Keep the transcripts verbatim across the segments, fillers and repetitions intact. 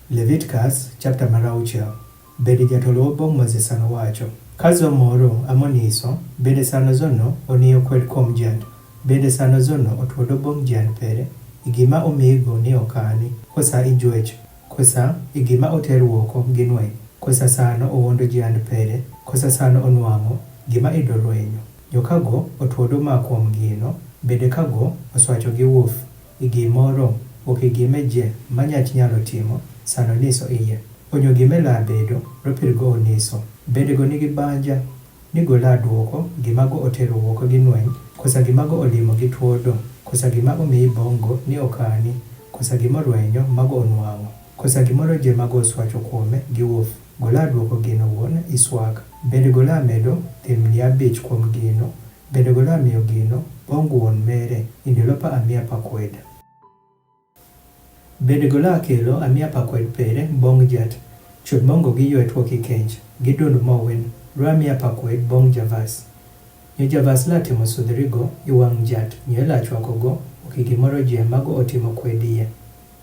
Leviticus chapter mar auchiel. Bende jatolo bong Mose sano wacho. Ka zo moro amo niso, bende sano zono oniyo kwed kom jant, bende sano zono otuodo bong jant pere, igima omigo ni okani, kosa ijwech, kosa igima oter woko gi nweny, kosa sano owondo jant pere, kosa sano onwang'o gima ido rwenyo. Nyo kago otuodo ma kuom gino, bende kago oswacho gi wuf, igimoro ok igime je ma nyach nyalo timo, sano niso iye. Onyo gime la bedo, ropirgo oniso. Bedego nigi banja, ni gola duoko, gimago otero woko gi nweny, kosa gimago olimo gi tuodo, kosa gima omiyi bongo ni okani, kosa gima orwenyo mago onwang'o, kosa gimoro je mago oswacho kuome gi wuf. Gola duoko gino wuon iswak. Bende gola medo thim ni abich kuom gino, bende gola miyo gino bong wuon mere, indilo pa amia pa kwed. Bende gola kelo amia pa kwed pere bong jat. Chut mongo gi ywe tuo ki kench, gi dund mowin, ru amia pa kwed bong javas. Nyo javas la timo sudhrigo i wang jat, nyo la chwako go, ok igimoro je mago otimo kwed iye.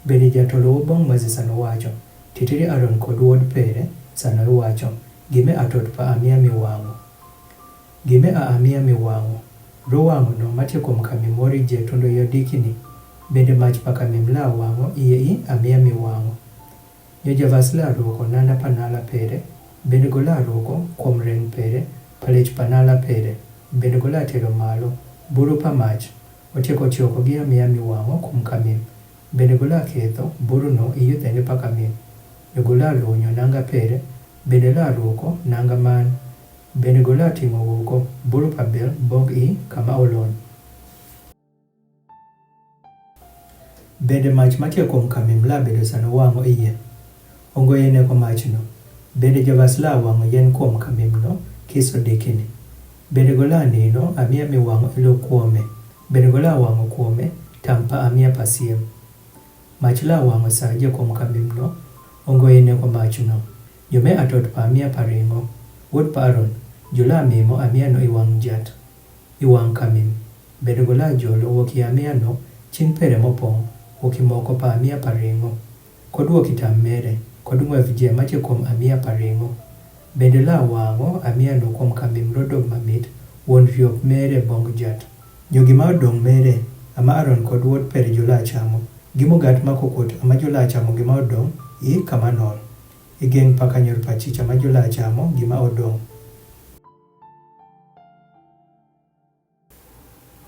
Bende jatolo wo bong Mose sano wacho, titiri Aron kod wuod pere, sano iwacho, gime atot pa amia miwang'o. Gime a amia miwang'o. Ro wang'o no matie kuom kamim wori je tundo yo dikini. Bende mach pa kamim la wang'o iye i amia miwang'o. Nyo javas la ruoko nanda pa nala pere, bende gola ruoko kuom reng pere, palech pa nala pere, bende gola tero malo, buru pa mach, otieko tioko gi amia miwang'o kuom kamim. Bende gola ketho buru no iyudhenge pa kamim. Nyo gola lunyo nanga pere, bende la ruoko nanga man. Bende gola ting'o wuoko buru pa bel bog i kama olon. Bende mach matie kuom kamim la bedo sano wang'o iye. Ongo yene ko mach no. Bende javas la wang'o yen kuom kamim no kiso dikini. Bende gola nino amia miwang'o ilo kuome. Bende gola wang'o kuome tam pa amia pa siem. Mach la wang'o sa je kuom kamim no. Ongo yene ko mach no. Jome atot pa amia pa ringo. Wuod pa Aron, jula mimo amia no iwang jat. Iwang kamim. Bende gola jolo wuok i amia no, chin pere mopong, wuok i moko pa amia pa ringo. Kod wuok i tam mere, kod ng'wef je mache kuom amia pa ringo. Bende la wang'o amia no kuom kamim rodob mamit, wuon riop mere bong jat. Nyo gima odong' mere, ama Aron kod wuod pere jula chamo. Gimo gat ma kokot ama jula chamo gima odong', i kama nol. Igeng pa kanyor pa chich ama jula chamo gima odong'.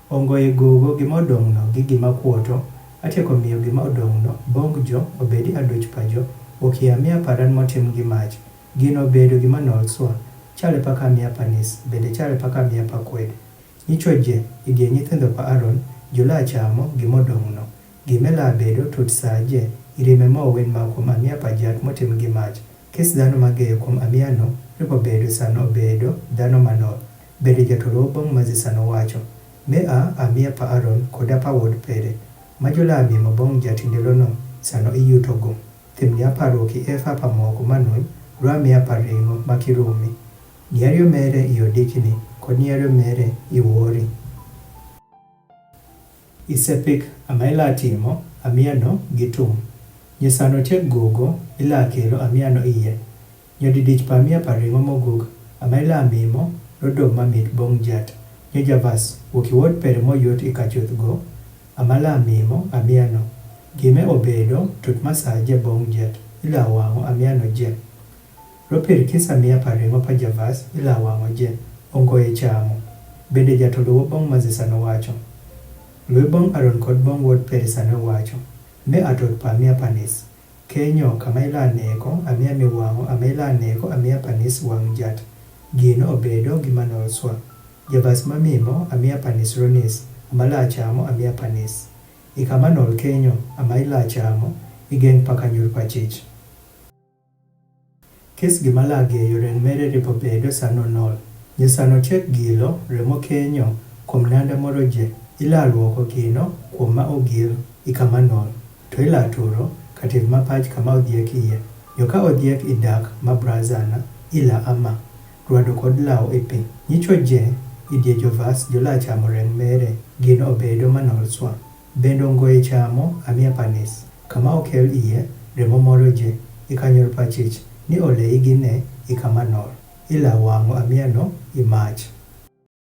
Ongo igogo gima odong' no gi gima kuoto, atieko miyo gima odong' no bong jo obedi aduch pa jo, wuok i amia paran motim gi mach, gino obedo gima nol sua, chale pa ka amia pa nis, bende chale pa ka amia pa kwed. Nyicho je, idie nyithindo pa Aron, jula chamo gima odong' no. Gime la bedo tut sa je, irime mowin ma kuom amia pa jat motim gi mach. Kis dhano mageyo kuom amia no, ripo bedo sano obedo dhano manol. Bende jatolo bong Mose sano wacho, me a amia pa Aron koda pa wuod pere. Ma jula mimo bong jat indilo no, sano iyuto go. Thim ni apar wuok i efa pa moko manuny, ru amia pa ringo ma kirumi. Ni ariyo mere i odikini, kod ni ariyo mere i wori. Isepik ama ila timo amia no gi tum. Nyo sano tiek gogo ila kelo amia no iye. Nyo didich pa amia pa ringo moguk ama ila mimo rodob mamit bong jat. Nyo javas wuok i wuod pere moyot i kachuth go ama la mimo amia no. Gime obedo tut ma sa je bong jat ila wang'o amia no je. Ropir kis amia pa ringo pa javas ila wang'o je, ongo ichamo. Bende jatolo wo bong Mose sano wacho. Luwi bong Aron kod bong wuod pere sano wacho. Me atot pa amia pa nis. Kenyo kama ila neko amia miwang'o ama ila neko amia pa nis wang jat. Gino obedo gima nol sua. Javas ma mimo amia pa nis ronis, ama la chamo amia pa nis. I kama nol kenyo ama ila chamo, igeng pa kanyor pa chich. Kis gima la geyo reng mere ripo bedo sano nol. Nyo sano tiek gilo remo kenyo kuom nanda moro je, ila luoko gino kuom ma ogil i kama nol. To ila turo kativ ma pach kama odhiek iye. Nyo ka odhiek i dak ma brazana, ila ama. Rwado kod lawo i pi. Nyicho je, idie jovas jula chamo reng mere, gino obedo manol sua. Bende ongo ichamo amia pa nis. Kama okel iye remo moro je, I kanyur pacij, ni ole i gine, i kama nor. I la wao ngo amiano, i maj.